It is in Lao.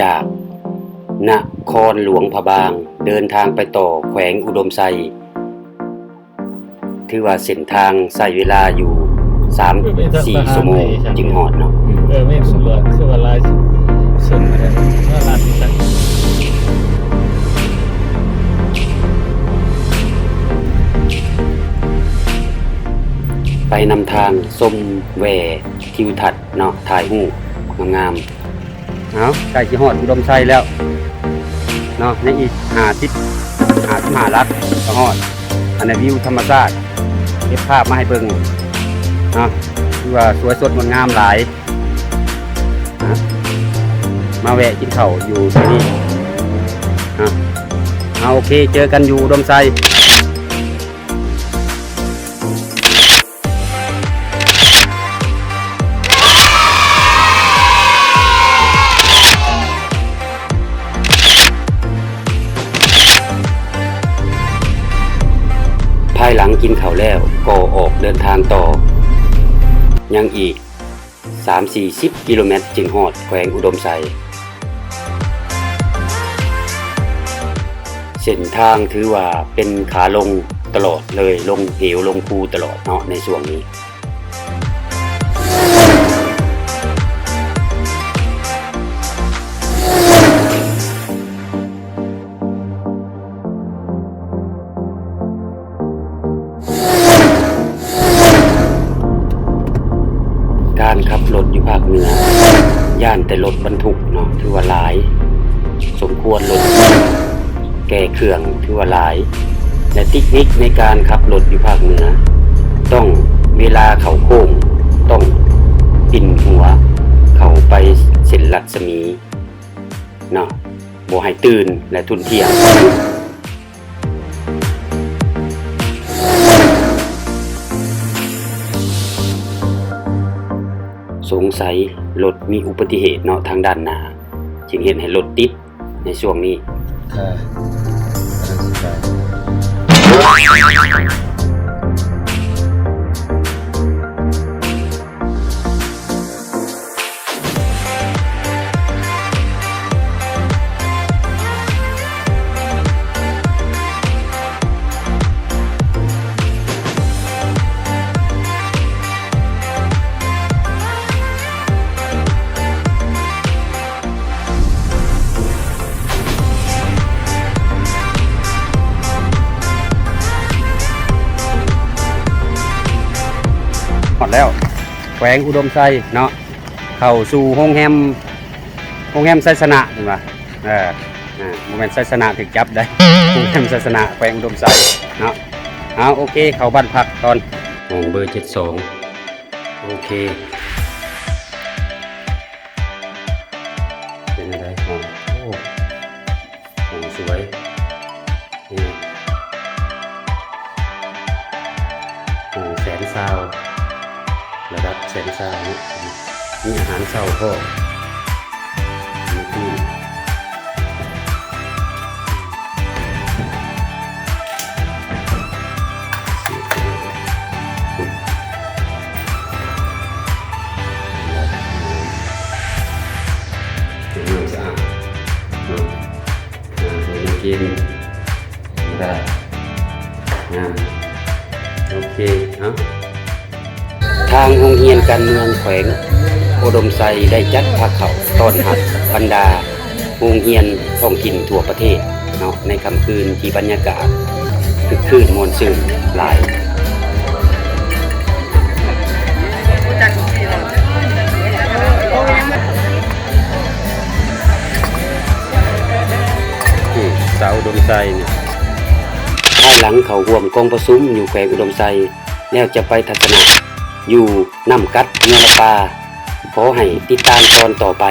ຈາກນະຄອນຫຼວງພະບາງ ເດີນທາງໄປຕໍ່ແຂວງອຸດົມໄຊ ຖືວ່າເສັ້ນທາງໃຊ້ເວລາຢູ່ສາມສີ່ຊົ່ວໂມງຈຶ່ງຮອດເນາະ. ເອີ ແມ່ນ ຄືວ່າ ຄືວ່າຫຼາຍເສັ້ນ ເອີ ຫຼາຍເສັ້ນ. ໄປນຳທາງຊົມແວ່ທິວທັດເນາະ ຖ່າຍຮູບງາມໆ. ເອົາ ໃກ້ຊິຮອດອຸດົມໄຊແລ້ວເນາະ ໃນອີກຫ້າສິບ ຫ້າສິບຫ້າຫຼັກກໍຮອດ. ອັນນີ້ວິວທຳມະຊາດ ເກັບພາບມາໃຫ້ເບິ່ງເນາະ ຄືວ່າສວຍສົດງົດງາມຫຼາຍນະ. ມາແວະກິນເຂົ້າຢູ່ທີ່ນີ້ນະ. ເອົາ ໂອເຄ ເຈີກັນຢູ່ອຸດົມໄຊ. ພາຍຫຼັງກິນເຂົ້າແລ້ວກໍອອກເດີນທາງຕໍ່ ຍັງອີກສາມສີ່ສິບກິໂລແມັດຈຶ່ງຮອດແຂວງອຸດົມໄຊ. ເສັ້ນທາງຖືວ່າເປັນຂາລົງຕະຫຼອດເລີຍ ລົງເຫວລົງພູຕະຫຼອດເນາະໃນຊ່ວງນີ້. ການຂັບລົດຢູ່ພາກເໜືອ ຢ້ານແຕ່ລົດບັນທຸກເນາະ ຖືວ່າຫຼາຍສົມຄວນ ລົດແກ່ເຄື່ອງຖືວ່າຫຼາຍ ແລະ ເຕັກນິກໃນການຂັບລົດຢູ່ພາກເໜືອ ຕ້ອງ ເວລາເຂົ້າໂຄ້ງ ຕ້ອງປິ່ນຫົວເຂົ້າໄປເສັ້ນລັດສະໝີເນາະ ບໍ່ໃຫ້ຕື່ນ ແລະ ທຸ່ນທ່ຽງ. ສົງໄສລົດມີອຸບັດຕິເຫດເນາະ ທາງດ້ານໜ້າ ຈຶ່ງເຮັດໃຫ້ລົດຕິດໃນຊ່ວງນີ້. ຮອດແລ້ວ ແຂວງອຸດົມໄຊເນາະ. ເຂົ້າສູ່ໂຮງແຮມ ໂຮງແຮມໄຊຊະນະ ເຫັນບໍ່? ເອີ ອ່າ ບໍ່ແມ່ນໄຊຊະນະຖືກຈັບໄດ໋ ໂຮງແຮມໄຊຊະນະ ແຂວງອຸດົມໄຊເນາະ. ເອົາ ໂອເຄ ເຂົ້າບ້ານພັກກ່ອນ ຫ້ອງເບີເຈັດສອງ. ໂອເຄ ເປັນຈັ່ງໃດຫ້ອງ? ໂອ້ ຫ້ອງສວຍ ນີ້ ຫ້ອງແສນຊາວ ລະດັບແສນຊາວເນາະ. ມີອາຫານເຊົ້າພ້ອມ ມີທີ່ ເປັນເມືອງສະອາດເນາະ. ອ່າ ມີເກມໄດ້ ງາມ. ໂອເຄ ເອົາ ທາງໂຮງຮຽນການເມືອງແຂວງອຸດົມໄຊ ໄດ້ຈັດພາເຂົ້າຕ້ອນຮັບບັນດາໂຮງຮຽນທ້ອງຖິ່ນທົ່ວປະເທດເນາະ ໃນຄ່ຳຄືນທີ່ບັນຍາກາດຄຶກຄື້ນມ່ວນຊື່ນຫຼາຍ. ອືມ ສາວອຸດົມໄຊນີ້ ພາຍຫຼັງເຂົ້າຮ່ວມກອງປະຊຸມຢູ່ແຂວງອຸດົມໄຊ ແລ້ວຈະໄປທັດສະນະຢູ່ນ້ຳກັດ ເມືອງລະປາ. ຂໍໃຫ້ຕິດຕາມຕອນຕໍ່ໄປ.